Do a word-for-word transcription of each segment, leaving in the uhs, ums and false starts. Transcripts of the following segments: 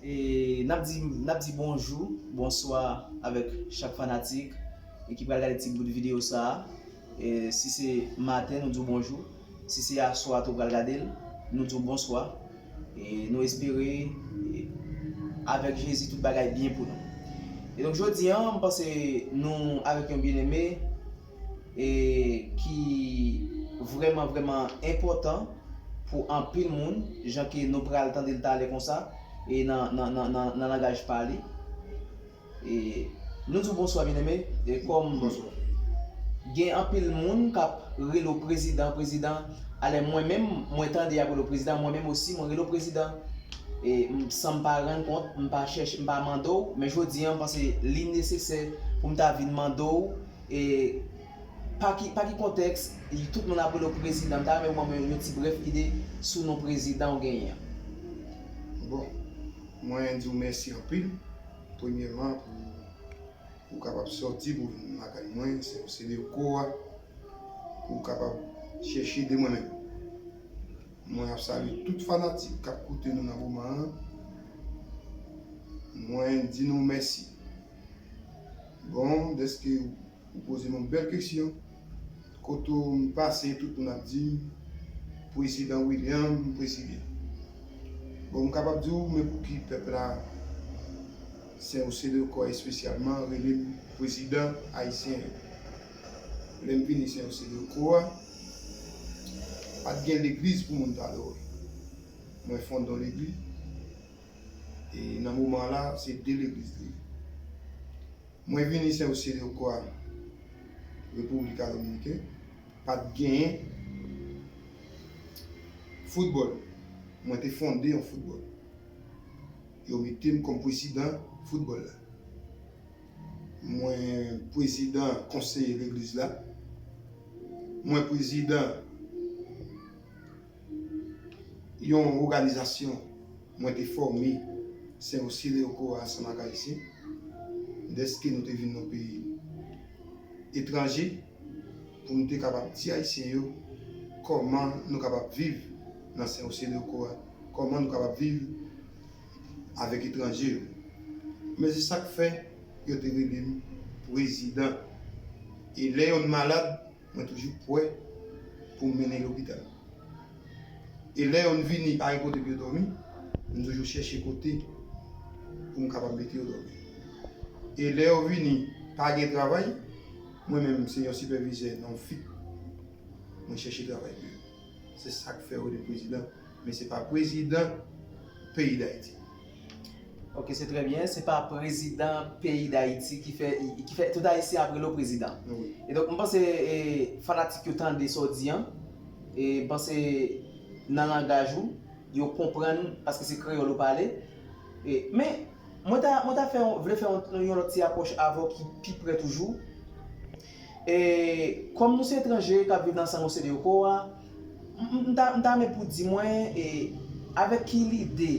E n ap di, n ap di bonjou, bonswa avèk chak fanatik e ki pral gade ti bout videyo sa a. E si se maten, nou di w bonjou. Si se aswè tou w pral gade l, nou di w bonswa. E nou espere, e, avèk Jezi, tout bagay byen pou nou. E donk, jodi a, m panse nou avèk yon byeneme, e ki vrèman, vrèman enpòtan pou anpil moun, jan ke nou pral tande l talè konsa, e nan, nan, nan, nan, nan langaj pa li. E nou di w bonswa, byeneme. E kòm Bonswa. Gen anpil moun k ap rele w prezidan, prezidan, alè mwen menm, mwen tande y ap rele w prezidan, mwen menm osi, mwen rele w prezidan. E m, san m pa rann kont, m pa chèche, m pa mande w, men jodi a, m panse li nesesè pou m ta vin mande w, e pa ki, pa ki kontèks, tout moun ap rele w prezidan, m ta renmen w ban mwen yon ti brèf ide sou non prezidan w genyen an. Bon, mwen di w mèsi anpil, premyèman, pou ou kapab sòti pou vin lakay mwen, se, se de kò a, pou w kapab chèche de mwen menm. Mwen ap salye tout fanatik k ap koute nou nan moman an. Mwen di nou mèsi. Bon, dèske ou poze m yon bèl kesyon. Kote m pase, tout moun ap di m, Prezidan William, prezidan. Bon, m kapab di w, men pouki pèp la, Sen Osedewkò espesyalman, rele m prezidan ayisyen yo. Lè m vini Sen Osedewkò a, pa t gen legliz pou moun ta adore. Mwen fonde yon legliz, e nan moman la, se de legliz li ye. Mwen vini Sen Osedewkò a, Repiblik Dominiken, pa t genyen foutbòl. Mwen te fonde yon foutbòl. Yo mete m kòm prezidan foutbòl la. Mwen prezidan konseye legliz la. Mwen prezidan yon òganizasyon mwen te fòme, Sen Osedewkò a, ansanm ak Ayisyen, dèske nou te vin nan peyi etranje, pou nou te kapab di Ayisyen yo kòman nou kapab viv nan Sen Osedewkò a, kòman nou kapab viv avèk etranje yo. Men se sa k fè yo te rele m prezidan. E lè yonn malad, mwen toujou prè pou m mennen l lopital. E lè yonn vini pa gen kote pou yo dòmi, m toujou chèche kote pou m kapab mete yo dòmi. E lè yo vini pa gen travay, mwen menm se yon sipèvizè nan yon fit, mwen chèche travay pou yo. Se sa k fè yo rele m prezidan, men se pa prezidan peyi Dayiti. Ok, se trè byen. Se pa prezidan peyi Dayiti ki fè, ki fè tout Ayisyen ap rele w prezidan. Wi. E donk, m panse, e, fanatik yo tande sa w di an. E m panse nan langaj ou, yo konprann, paske se kreyòl ou pale. E, men, mwen ta, mwen ta fè, vle fè yon, yon lòt ti apwòch avè w ki pi prè toujou. E, kòm nou se etranje k ap viv nan San José de Ocoa, m, m, m ta, m ta renmen pou di mwen, e, avèk ki lide,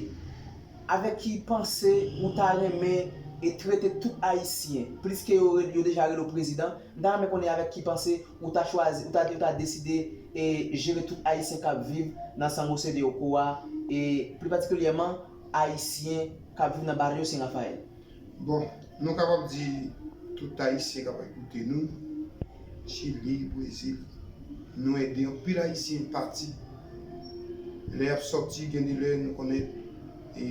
avèk ki panse ou ta renmen, e, trete tout Ayisyen, pliske yo, yo deja rele w prezidan, m ta renmen konnen avèk ki panse ou ta chwazi, ou ta, ou ta deside, e, jere tout Ayisyen k ap viv nan San José de Ocoa, e, pli patikilyèman, Ayisyen k ap viv nan Barrio San Rafael. Bon, nou kapab di tout Ayisyen k ap koute nou, Chili, Brezil, nou ede anpil Ayisyen pati. Lè y ap sòti, gen de lè nou konnen, e,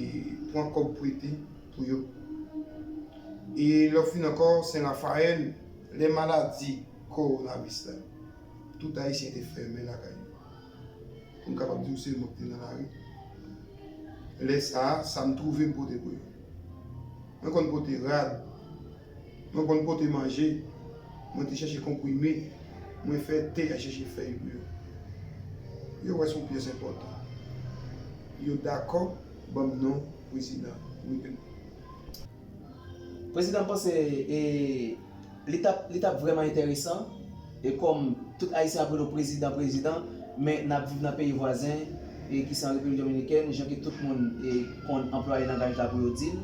pran kòb prete pou yo. E lè w fin ankò, Sen Rafayèl, lè maladi kowonaviris la, tout Ayisyen te fèmen lakay yo. Pou m kapab di w se mwen ki te nan lari. Lè sa a, sa m twouve m pote pou yo. Mwen konn pote rad, mwen konn pote manje, mwen te chèche konprime, mwen fè te al chèche fèy pou yo. Yo wè se yon pyès enpòtan. Yo dakò ban m non prezidan William. Prezidan, m panse, e, li t ap, li t ap vrèman enteresan, e kòm tout Ayisyen ap rele w prezidan, prezidan, men n ap viv nan peyi vwazen, e ki se an Repiblik Dominikèn, jan ke tout moun, e, konn anplwaye langaj la pou yo di l.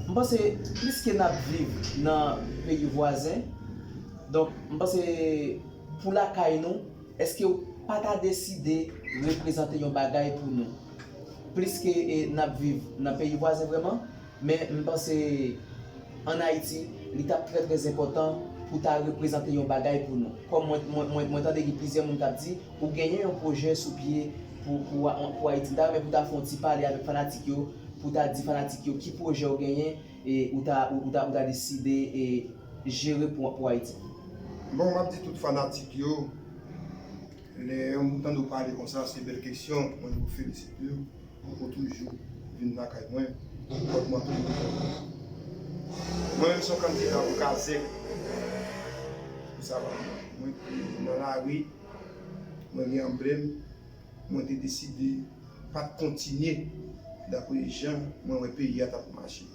M panse, pliske n ap viv nan peyi vwazen, donk, m panse, pou lakay nou, èske w pa ta deside reprezante yon bagay pou nou? Plis ke e, n ap viv nan peyi vwazen vrèman, men m panse ann Ayiti, li t ap trè, trè enpòtan pou ta reprezante yon bagay pou nou. Kòm mwen, mwen, mwen, mwen tande gen plizyè moun k ap di, ou genyen yon pwojè sou pye pou, pou, pou Ayiti. M ta renmen pou ta fè yon ti pale avèk fanatik yo, pou ta di fanatik yo ki pwojè ou genyen e ou ta, ou, ou ta, ou ta deside e jere pou, pou Ayiti. Bon, m ap di tout fanatik yo, lè yon moun tande w pale konsa, se bèl kesyon, mwen vle felisite w. Ou toujou vin lakay mwen, pòt mwen toujou ouvè. Mwen menm se yon kandida pou Kazèk. Pou sa va, mwen te nan lari, mwen gen anblèm, mwen te deside pa t kontinye dapre jan mwen wè peyi a t ap mache.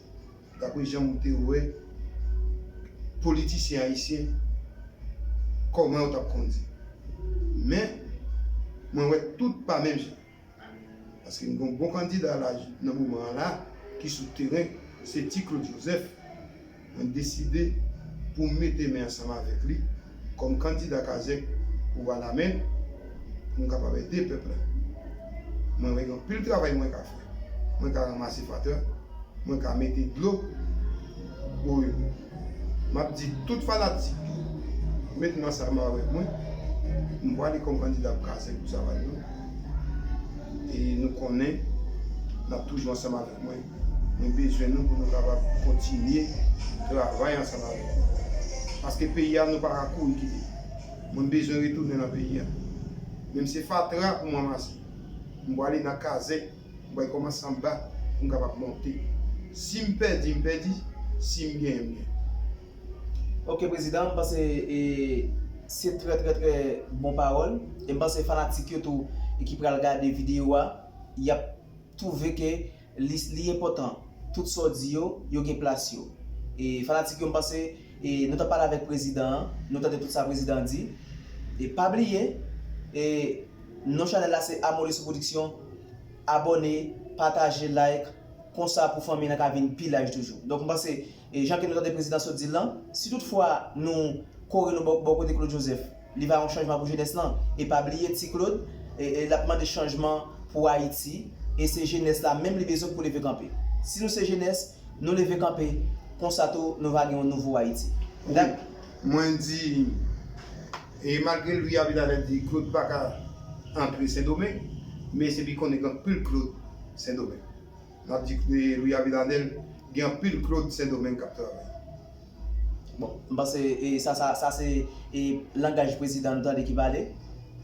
Dapre jan mwen te wè politisyen ayisyen, kòman yo t ap kondui. Men, mwen wè tout pa menm jan. Paske m gen yon bon kandida la nan moman an la ki sou teren, se Ti Claude Joseph. Mwen deside pou m mete men ansanm avèk li kòm kandida Kazèk pou Wanament, pou m kapab ede pèp la. Mwen wè gen anpil travay mwen ka fè. Mwen ka ranmase fatra, mwen ka mete dlo. Bon, m ap di tout fanatik yo, met men ansanm avèk mwen. M pwale kòm kandida pou Kazèk pou Savann yo. E nou konnen n ap toujou ansanm avèk mwen. Mwen bezwen nou pou nou kapab kontinye travay ansanm avèk mwen. Paske peyi a, nou pa ka kouri kite. Mwen bezwen retounen nan peyi a. Menm se fatra pou m ranmase. M pwale nan Kazèk, m pral kòmanse anba pou m kapab monte. Si m pèdi, m pèdi. Si m genyen, m genyen. Ok, prezidan, m panse e, se trè, trè, trè bon pawòl. E m panse fanatik yo tou e ki pral gade videyo a, y ap twouve ke li, li enpòtan. Tout sa w di yo, yo gen plas yo. E fanatik yo, m panse e, nou t ap pale avèk prezidan an, nou tande tout sa prezidan an di. E pa bliye, e, non chanèl la se Amolisou Production. Abòne, pataje, like, konsa pou fanmi nan ka vin pi laj toujou. Donk, m panse, e, jan ke nou tande prezidan sot di l lan, si toutfwa nou kore nou bò, bò kote Claude Joseph, li va yon chanjman pou jenès lan. E pa bliye Ti Claude, e, e, l ap mande chanjman pou Ayiti, e se jenès la menm li bezwen pou leve kanpe. Si nou se jenès, nou leve kanpe, konsa tou nou va gen yon nouvo Ayiti. Wi. Mwen di, e malgre Louis Abinader di Claude pa ka antre Sendomeng, men se pi konnen gen anpil Claude Sendomeng. N ap di ke Louis Abinader gen anpil Claude Sendomeng k ap travay. Bon, m panse e, sa, sa, sa se e, langaj prezidan nou tande ki pale.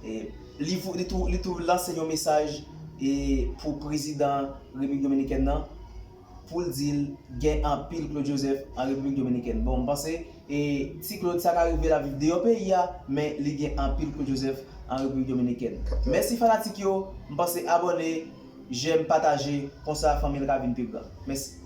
E, li, vou- li tou, li tou lanse yon mesaj e, pou prezidan Repiblik Dominikèn nan, pou l di l gen anpil Claude Joseph an Repiblik Dominikèn. Bon, m panse e, Ti Claude sa ka rive l ap viv deyò peyi a, men li gen anpil Claude Joseph an Repiblik Dominikèn. Mèsi fanatik yo, m panse abòne, jèm, pataje, konsa fanmi l ka vin pi gran. Mèsi.